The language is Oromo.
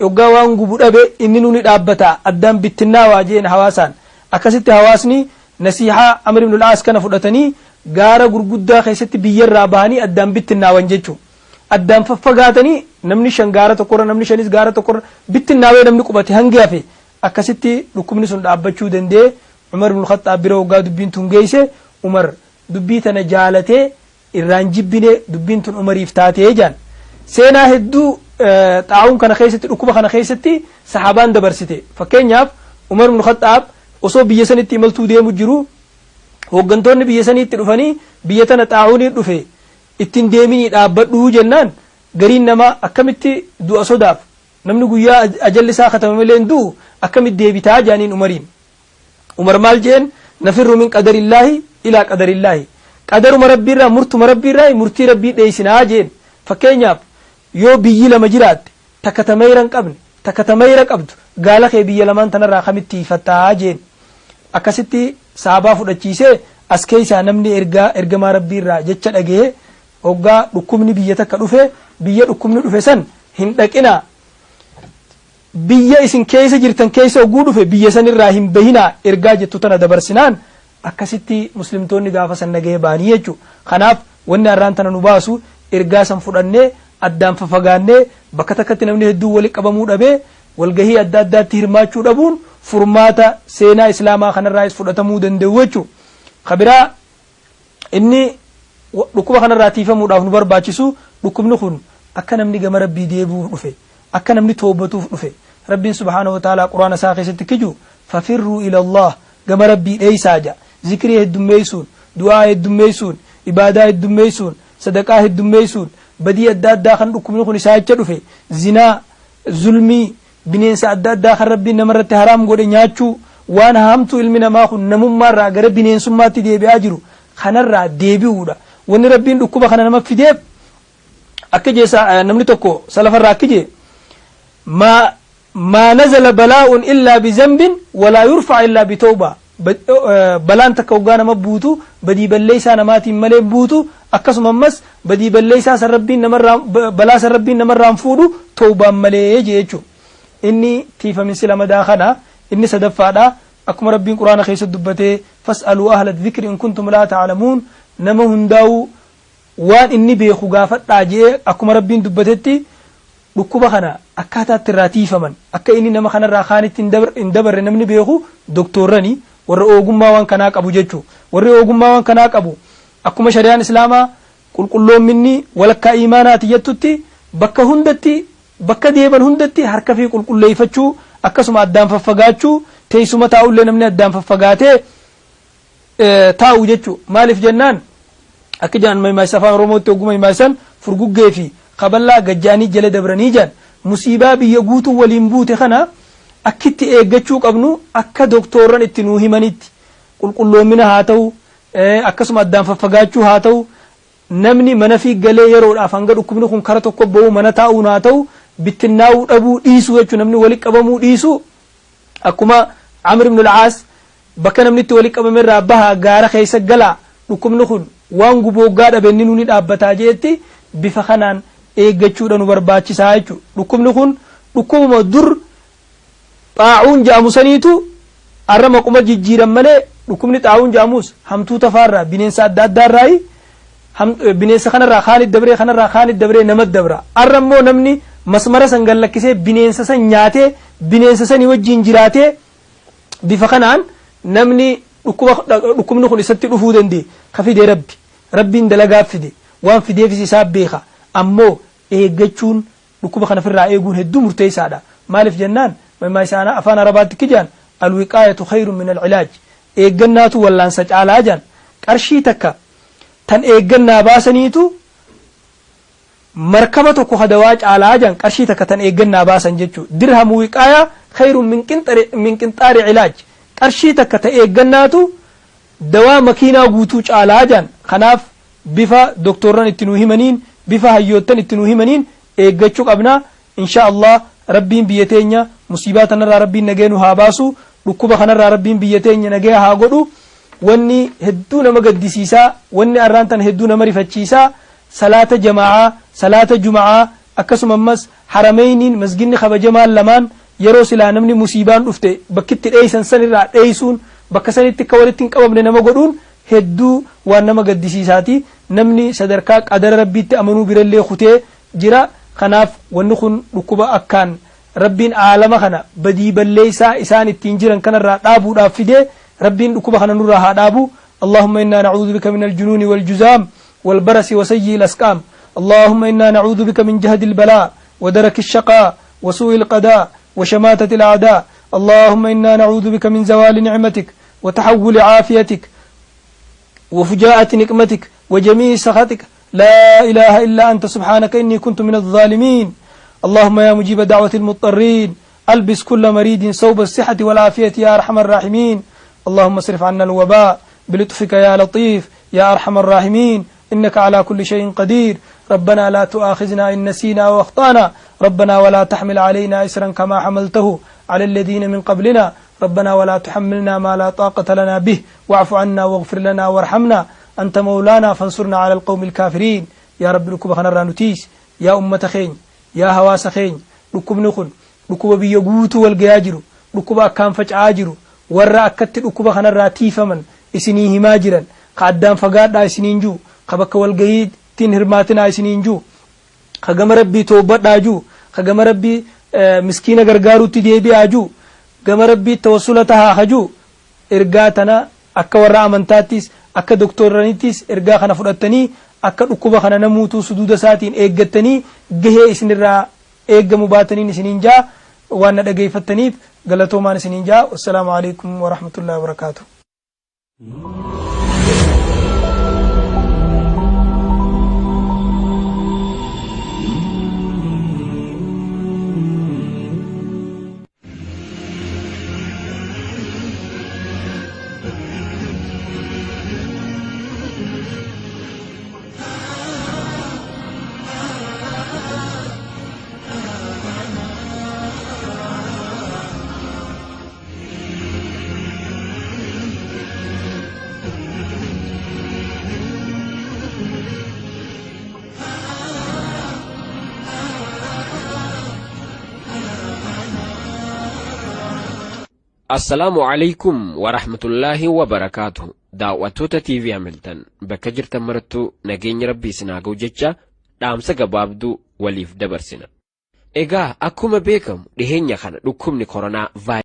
Yoggaa waan gubu dhabe inni nuni dhaabbata, addaan bittinnaawaa jeen hawaasaan. Akkasitti hawaasni nasiihaa Amr ibn al-Aas kana fudhatanii gaara gurguddaa keessatti biyyarraa bahanii addaan bittinnaawan jechuu. Addaan faffagaatanii, namni shan gaara tokkorra, namni shanis gaara tokkorra bittinnaawee namni qubate hangi hafe. Akkasitti dhukkubni sun dhaabbachuu danda'e. Umar ibn Khaxxaab bira waggaa dubbiin tun geeyse, Umar dubbii tana jaalatee irraan jibbine, dubbiin tun Umariif taatee jaan. Seenaa hedduu xaa'uun kana keessatti, dhukkuba kana keessatti sahaabaan dabarsite. Fakkeenyaaf, Umar ibn Khaxxaab osoo biyya sanitti imaltuu deemu jiru, hooggantoonni biyya saniitti dhufanii, biyya tana xaa'uunii dhufe, ittiin deeminii dhaabbadhuu jennaan, gariin namaa akkamitti du'a sodaaf, namni guyyaa ajalli isaa katame malee hin du'u, akkamitti deebitaa jaaniin Umariin. Umar maal jeen? Nafirru min qadarillaahi ilaa qadarillaahi, qadaruma rabbiirraa, murtuma rabbiirraa murtii rabbii dheeysinaa jeen. Fakkeenyaaf, yoo biyyi lama jiraatte, takka ta mayra hin qabne, takka ta mayra qabdu, gaala kee biyya lamaan tanarraa kamitti hiifattaa jeen. Akkasitti sahabaa fudhachiisee, as keessaa namni ergaa ergamaa rabbiirraa jecha dhagahe, hoggaa dhukkubni biyya takka dhufe, biyya dhukkubni dhufe san hin dhaqinaa, biyya isin keessa jirtan keessa hogguu dhufe biyya sanirraa hin bahinaa ergaa jettu tana dabarsinaan, akkasitti muslimtoonni gaafa san nagahee bahanii jechuu. Kanaaf wanni har'aan tana nu baasu, ergaa san fudhannee addaan fafagaannee bakka takkatti namni hedduun wali qabamuu dhabee walgahii adda addaatti hirmaachuu dhabuun furmaata seenaa islaamaa kanarraayis fudhatamuu danda'u jechuu. Kabiraa inni dhukkuba kanarraa tiifamuudhaaf nu barbaachisu, dhukkubni kun akka namni gama rabbii deebi'uuf dhufe, akka namni toobatuuf dhufe. Rabbiin subhaanahu wa ta'aalaa quraana isaa keessatti kiju, fafirruu ila Allah, gama rabbii dheeysaa ja. Zikrii heddummeeysuun, du'aa heddummeeysuun, ibaadaa heddummeeysuun, sadaqaa heddummeeysuun, badii adda addaa kan dhukkubni kun isaa jecha dhufe, zinaa, zulmii, bineensa adda addaa kan rabbiin namarratti haraam godhe nyaachuu, waan hamtuu ilmi namaa kun namummaarraa gara bineensummaatti deebi'aa jiru kanarraa deebi'uudha. Wanni rabbiin dhukkuba kana nama fideef, akka jee namni tokko salafarraa akki jee, maa nazala balaa'un illaa bizambin walaa yurfa'a illaa bitawbaa. Balaan takka hoggaa nama buutu badii balleeysaa namaatiin malee buutu. Akkasuma ammas badii balleeysaa san rabbiin namarraa, balaa san rabbiin namarraan fuudhu tawbaan malee jee jechuudha. Inni tiifaminsi lamadaa kana. Inni sadaffaadha, akkuma rabbiin quraana keessatti dubbatee, fas'aluu ahla dhikri in kuntum laa ta'lamuun, nama hundaa'uu waan inni beeku gaafadhaa jee. Akkuma rabbiin dubbatetti, dhukkuba kana akkaataatti irraa tiifaman, akka inni nama kanarraa kaanitti hin dabarre namni beeku doktoorrani, warra ogummaa waan kanaa qabu jechuu. Warri ogummaa waan kanaa qabu, akkuma shari'aan islaamaa qulqulloominni walakkaa imaanaati jettutti, bakka hundatti, bakka deeman hundatti harka fi qulqulleeffachuu, akkasuma addaan faffagaachuu, teessuma taa'ullee namni addaan faffagaatee taa'u jechuu. Maaliif jennaan, akka jedhan maymaaisa afaan oromootti hogguma maymaa'isan furguggee fi kaballaa gajjaanii jala dabranii jedhan. Musiibaa biyya guutuu waliin buute kana akkitti eeggachuu qabnu, akka doktoorran itti nuu himanitti, qulqulloomina haa ta'u, akkasuma addaan faffagaachuu haa ta'u, namni mana fi galee yeroodhaaf hanga dhukkubni kun kara tokko ba'uu mana taa'uun haa ta'u, bittinnaa'uu dhabuu dhiisuu jechuun, namni wali qabamuu dhiisuu, akkuma Amr ibn al-Aas bakka namni itti wali qabame irraa bahaa gaara keessa galaa, dhukkubni kun waan gubooggaa dhabe inni nuni dhaabbataa jeetti, bifa kanaan eeggachuudha nu barbaachisaa jechuudha. Dhukkubni kun dhukkubuma dur xaa'uun jedhamu saniitu arra maquma jijjiiran malee, dhukkubni xaa'uun jedhamus hamtuuta faarraa, bineensa adda addaarraayi, bineensa kanarraa kaanit dabree, kanarraa kaanit dabree nama dabra. Arra immoo namni masmara san gallakkisee bineensa san nyaatee, bineensa sanii wajjiin jiraatee, bifa kanaan namni dhukkubni kun isatti dhufuu danda'e. Ka fide rabbi, rabbiin dalagaa fide, waan fideefis isaa beeka. Ammoo eeggachuun, dhukkuba kana ofirraa eeguun hedduu murteessaadha. Maaliif jennaan, mammaa isaana afaan arabaatti kijaan, alwiqaayatu khayrun min alcilaaj, eeggannaatu wallaansa caalaa jaan. Qarshii takka tan eeggannaa baasaniitu markaba tokko ka dawaa caalaa jaan. Qarshii takka tan eeggannaa baasan jechuu, dirhamu wiqaayaa khayrun min qinxaari cilaaj, qarshii takka ta eeggannaatu dawaa makiinaa guutuu caalaa jaan. Kanaaf bifa doktorran itti nuu himaniin, bifa hayyoottan itti nuu himaniin eeggachuu qabna. Insha Allah rabbiin biyya teenya musiibaa tanarraa rabbiin nagee nu haa baasu. Dhukkuba kanarraa rabbiin biyya teenya nagee haa godhu. Wanni hedduu nama gaddisiisaa, wanni arraan tana hedduu nama rifachiisaa, salaata jamaa'aa, salaata juma'aa. Akkasuma ammas harameyniin, masginni kabajamaan lamaan, yeroo silaa namni musiibaan dhufte bakkitti dheeysan sanirraa dheeysuun, bakka sanitti akka walitti hin qabamne nama godhuun hedduu waan nama gaddisiisaati. Namni sadarkaa qadara Rabbiitti amanuu birallee kutee jira. Kanaaf wanni kun dhukkuba akkaan Rabbiin aalama kana badii balleeysaa isaan ittiin jiran kanarraa dhaabuudhaaf fidee. Rabbiin dhukkuba kana nurraa haa dhaabu. اللهم إنا نعوذ بك من الجنون والجزام والبرص وسيء الأسقام. اللهم إنا نعوذ بك من جهد البلاء ودرك الشقاء وسوء القضاء وشماتة الأعداء. اللهم إنا نعوذ بك من زوال نعمتك وتحول عافيتك وفجاءة نقمتك وجميع سخطك. لا إله إلا أنت، سبحانك إني كنت من الظالمين. اللهم يا مجيب دعوة المضطرين، ألبس كل مريض ثوب الصحة والعافية يا أرحم الراحمين. اللهم اصرف عنا الوباء بلطفك يا لطيف يا أرحم الراحمين، إنك على كل شيء قدير. ربنا لا تؤاخذنا إن نسينا أو أخطأنا. ربنا ولا تحمل علينا إسرا كما حملته على الذين من قبلنا. ربنا ولا تحملنا ما لا طاقة لنا به، واعف عنا واغفر لنا وارحمنا، أنت مولانا فانصرنا على القوم الكافرين. يا رب، dhukkuba kanarraa nu tiisi. Yaa ummata keenya, yaa hawaasa keenya, dhukkubni kun dhukkuba biyya guutuu wal gayaa jiru, dhukkuba akkaan faca'aa jiru. Warra akkatti dhukkuba kanarraa tiifaman isinii himaa jiran, ka addaan fagaadhaa isiniin jiru, ka bakka walgahiittiin hirmaatinaa isiniin jiru, ka gama Rabbii toobadhaa jiru, ka gama Rabbii miskiina gargaaruutti deebi'aa jiru, gama Rabbii tawassula tahaa hajuu, ergaa tana akka warra amantaattis akka doktorranittis ergaa kana fudhattanii, akka dhukkuba kana namuutuu suduuda isaatiin eeggattanii gahee isinirraa eeggamu baataniin isiniin jaa. Waan na dhageeffattaniif galatoomaan isiniin jaa. Wassalaamu alaikum warahmatullahi wabarakaatuh. Assalaamu alaikum warahmatullaahi wabarakaatu. Daawwattoota TV Hamilton bakka jirtan marattuu nageenya Rabbii isin haa ga'u jecha, dhaamsa gabaabduu waliif dabarsina. Egaa akkuma beekamu dhiheenya kana dhukkubni koronaa.